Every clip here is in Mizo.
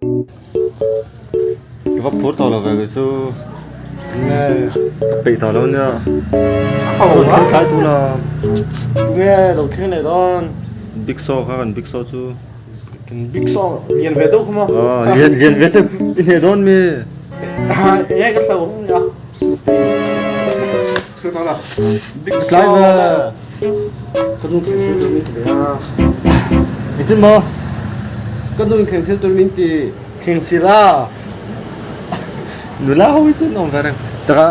Ka va phur tawh lo ve kei chu. Nge ka peih tawh lo nia. Rawn thleng thlai tu la. Nge lo thleng leh dawn. Big saw kha kan big saw chu. Kan big saw lian ve deuh kha maw. Aw lian lian ve chu i hneh dawn mi. Enge ka hlau ang nia. Big Tlai saw. ve. Ka nu thleng sil tur min ti ve a. Engtin maw? Ka nu in thleng sil tur min ti. Thleng sil a. Nula ho hi chu an awm ve reng. Taka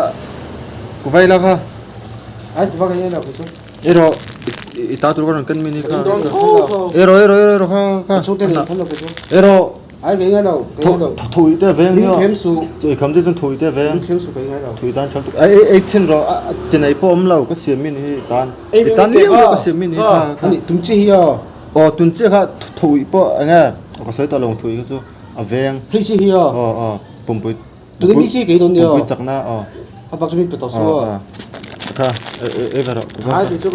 ku vai la kha. Ai ku va ka nge la ku chu. Ero i ta tur ka rawn ken mi ni kha. Ero ero ero ero kha kha. Chhungte nen phal lo ku chu. Ero Ai ka ingai lo, ka ingai lo. Thui te veng Min khem su. Chu kham chu chuan thui te veng. Min khem su ka ingai lo. Thui tan thal tuk. Ai ei chin ro chin ei pawh awm lo ka siam min hi tan. I tan liau liau ka siam min hi kha. Ani tum chi hi aw. Aw tun chi kha thui pawh enge ka sawi tawh lo thui kha chu a veng. Hei chi hi aw. Aw aw pumpui. Tuna mi chi kei dawn nia. Pumpui chakna aw. A bak chu min pe tawh su aw. Kha ei ve rawh.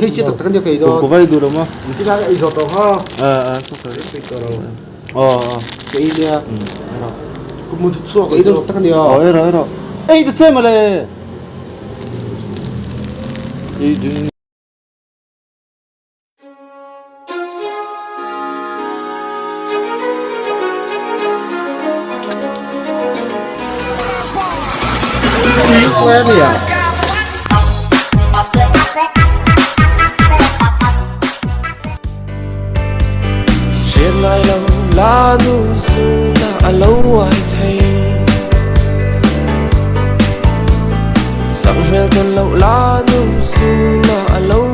Hei chi tak tak ania kei dawn. Ku vai duh lo maw? Ti kha ei zawh tawh kha. A a chu ka ei tawh lo. Aw aw. Ka ei nia. Ku mu tu chhuak Ka ei dawn tak tak ania. Aw ei rawh ei rawh. Ei ta che mawle. Ei dun. Hriat ngai lo la nu zuna a lo uai thei Sak hmel tawn loh la nu zuna a lo.